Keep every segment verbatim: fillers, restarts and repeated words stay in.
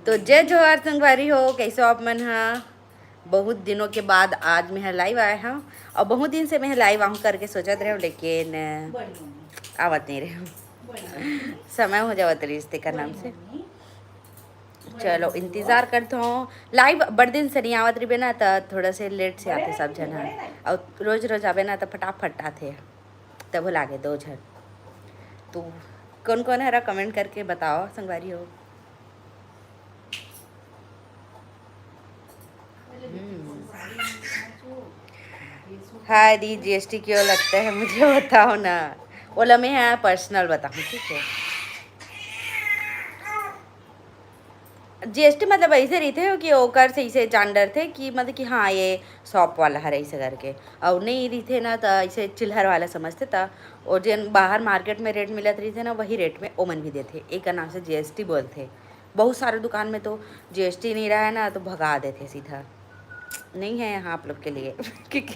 तो जय जोहार संगवारी हो, कैसे हो आप मन हा? बहुत दिनों के बाद आज मैं लाइव आया हूँ, और बहुत दिन से मैं लाइव आऊँ करके सोचत रहे हूँ, लेकिन आवत नहीं रहे हूँ। समय हो जावत रहिस तेकर नाम से। चलो, इंतजार करत हूँ। लाइव बड़ दिन से नहीं आवत रहिबे ना, त थोड़ा से लेट से आथे सब झन ह, और रोज रोज आबे ना, त फटाफट आथे, तब लागे दो झन। तो कौन कौन हरा, कमेंट करके बताओ संगवारी हो। हम्म। हाय दी, जीएसटी क्यों लगता है मुझे बताओ ना। ओला मैं यहाँ पर्सनल बताऊँ, ठीक है? जीएसटी मतलब ऐसे रहिथे कि ओकर से इसे जान डरथे कि मतलब कि हाँ, ये शॉप वाला हरे ऐसे करके, और नहीं रहिथे ना, तो ऐसे चिल्हर वाला समझथे। त और जेन बाहर मार्केट में रेट मिलत रहिथे ना, वही रेट में ओमन भी देथे। एकर नाम से जीएसटी बोलथे। बहुत सारे दुकान में तो जीएसटी नहीं रहे ना, तो भगा देथे सीधा। नहीं है यहाँ आप लोग के लिए। क्योंकि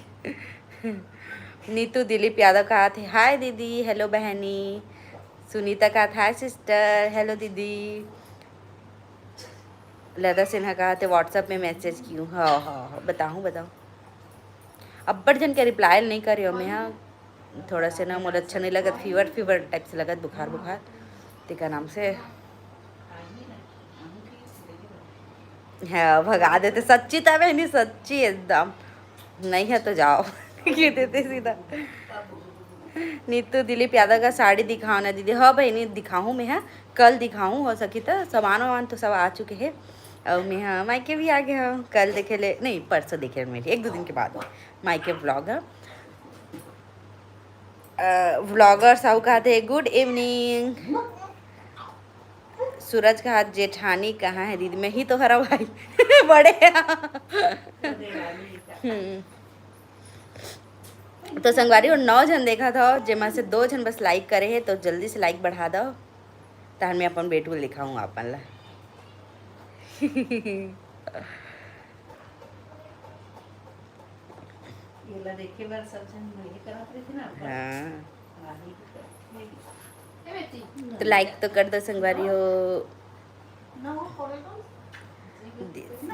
नीतू दिलीप यादव कहा थे, हाय दीदी, हेलो बहनी। सुनीता कहा था, हाय सिस्टर, हेलो दीदी। लता सिन्हा कहा थे, व्हाट्सएप में मैसेज किहूँ। हाँ, हाँ, हाँ, बताऊँ, बताऊँ। अब्बड़ झन के रिप्लाई नहीं करे हो मैं, हाँ। थोड़ा से ना मोर अच्छा नहीं लगत, फीवर फीवर टाइप से लगत, बुखार बुखार, तेकर नाम से। हाँ, भगा देथे सच्ची, तबे नहीं, सच्ची एकदम। नहीं है तो जाओ। कह देथे सीधा। नीतू दिलीप यादव का साड़ी दिखाओ ना दीदी। हाँ बहनी, दिखाहूँ मैं, हाँ, कल दिखाहूँ, हो सकी तो। सामान वामान तो सब आ चुके हैं, और मैं, हाँ, मायके भी आ गए हूँ। कल देखे ले, नहीं, परसों देखे ले, मेरी एक दो दिन के बाद मायके व्लॉग है। व्लॉगर साहू कहा थे, गुड इवनिंग। सूरज कहा, जेठानी कहाँ है दीदी? मैं ही तो हरा भाई। बड़े। हम्म। तो संगवारी हो, नौ झन देखा था, जेमा से दो झन बस लाइक करे है, तो जल्दी से लाइक बढ़ा दो, तहन मैं अपन बेटू ल दिखाऊँ अपन ला। येला देखे बर सब झन वही करत रहिथे ना, अपन। हाँ। आही के करत हे। तो लाइक तो कर दो संगवारी हो।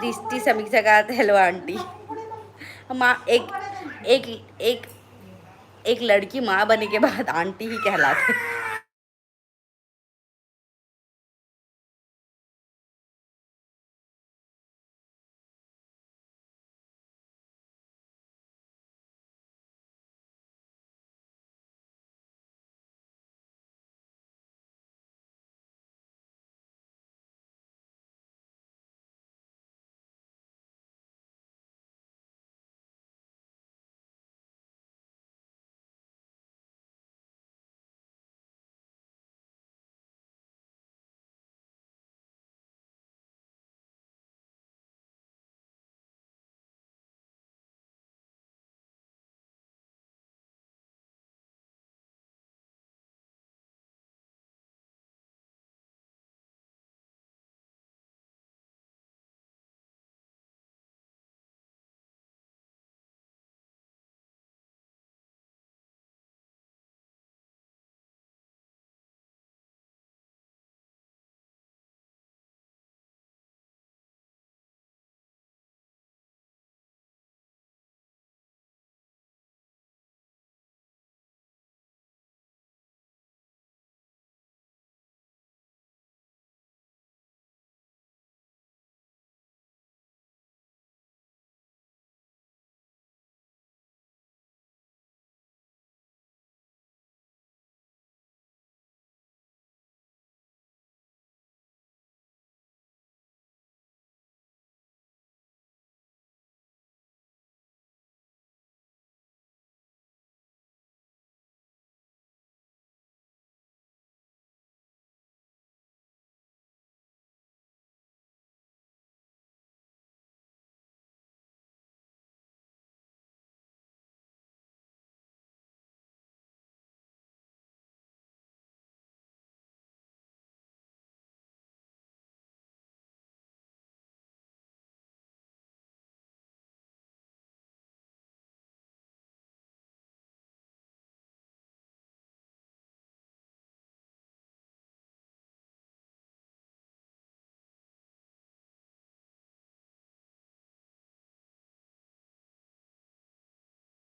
दृष्टि समीक्षा का हेलो आंटी। माँ, एक, एक, एक, एक लड़की माँ बने के बाद आंटी ही कहलाथे।